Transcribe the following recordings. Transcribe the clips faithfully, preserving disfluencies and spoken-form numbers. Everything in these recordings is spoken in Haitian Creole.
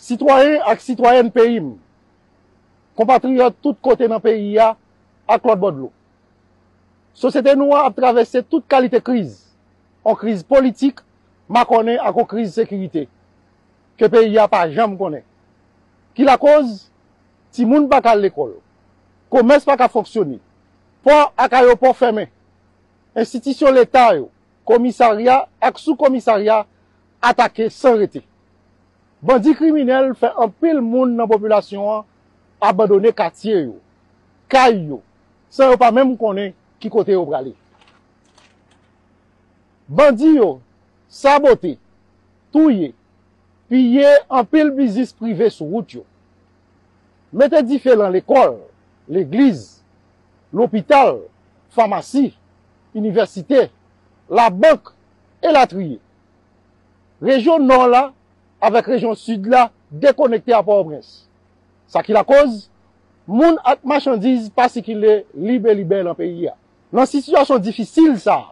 Sitwayen ak sitwayèn peyi m, konpatriyòt tout kote nan peyi a ak lòt bò dlo. Sosyete nou an ap travèse tout kalite kriz, yon kriz politik, makònen ak yon kriz sekirite ke peyi a pa janm konnen. Ki lakoz? Timoun pa ka al lekòl, komès pa ka fonksyone, pò ak ayewopò fèmen, enstitisyon leta yo, komisarya ak sou komisarya atake san rete. Bandi kriminèl fè anpil moun nan popilasyon an abandone katye yo, kay yo, san yo pa menm konnen ki kote yo prale. Bandi yo sabote, touye, piye anpil biznis prive sou wout yo. Mete dife lan lekòl, legliz, lopital, famasi, inivèsite, labank, elatriye. Rejyon Nò la avèk rejyon Sid la dekonekte a Pòtoprens. Sa ki lakoz, moun ak machandiz pa sikile libelibè lan peyi a. Lan sitiyasyon difisil sa a,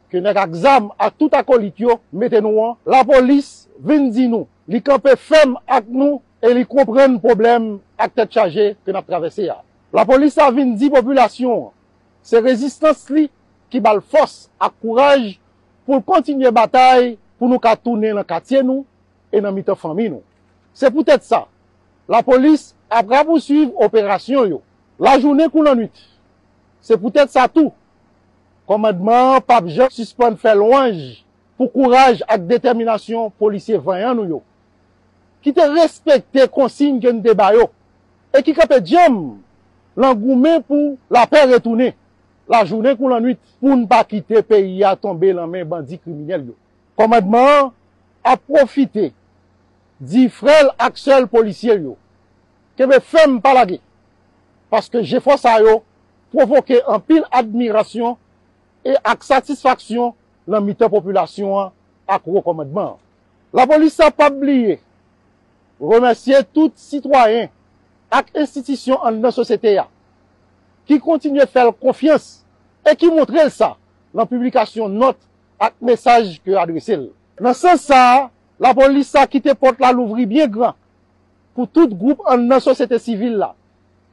ke nèg ak zam ak tout akolit yo mete nou an, lapolis vin di nou li kanpe fèm ak nou e li konprann pwoblèm ak tèt chaje ke n ap travèse a. Lapolis la vin di popilasyon an se rezistans li ki ba l fòs ak kouraj pou l kontinye batay pou nou ka tounen lan katye nou e nan mitan fanmi nou. Se poutèt sa, lapolis ap rapousuiv operasyon yo lajounen kou lannwit. Se poutèt sa tou, kòmandman an p ap janm sispann fè lwanj pou kouraj ak detèminasyon polisye vanyan nou yo, ki te respekte konsiy ke n te ba yo e ki kanpe djanm lan goumen pou lapè retounen lajounen kou lannwit pou n pa kite peyi a tonbe lan men bandi kriminèl yo. Kòmandman an ap pwofite di frè l ak sè l polisye yo, kenbe fèm, pa lage, paske jefò sa yo pwovoke anpil admirasyon e ak satisfaksyon lan mitan popilasyon an ak wo kòmandman an. Lapolis la p ap bliye remèsye tout sitwayen ak enstitisyon anndan sosyete a ki kontinye fè l konfyans e ki montre l sa lan piblikasyon nòt ak mesaj ke yo adrese l. Nan sans sa a, lapolis la kite pòt la louvri byen gran pou tout gwoup anndan sosyete sivil la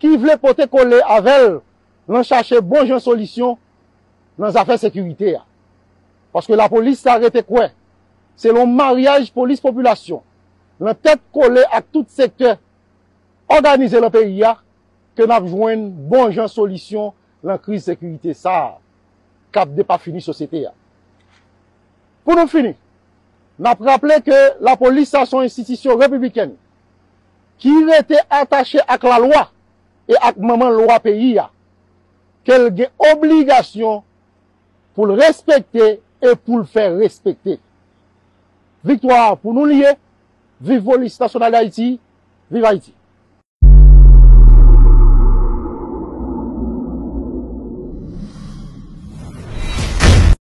ki vle pote kole avè l lan chache bon jan solisyon lan zafè sekirite a. Paske lapolis la rete kwè se lan maryaj polis popilasyon, lan tèt kole ak tout sektè òganize lan peyi a, ke n ap jwenn bon jan solisyon lan kriz sekirite sa a k ap depafini sosyete a. Pou nou fini, n ap raple ke lapolis la se yon enstitisyon repiblikèn ki rete atache ak lalwa e ak manman lwa peyi a, ke l gen obligasyon pou l respekte e pou l fè respekte. Viktwa a pou nou li ye. Viv Polis Nasyonal Dayiti. Viv Ayiti.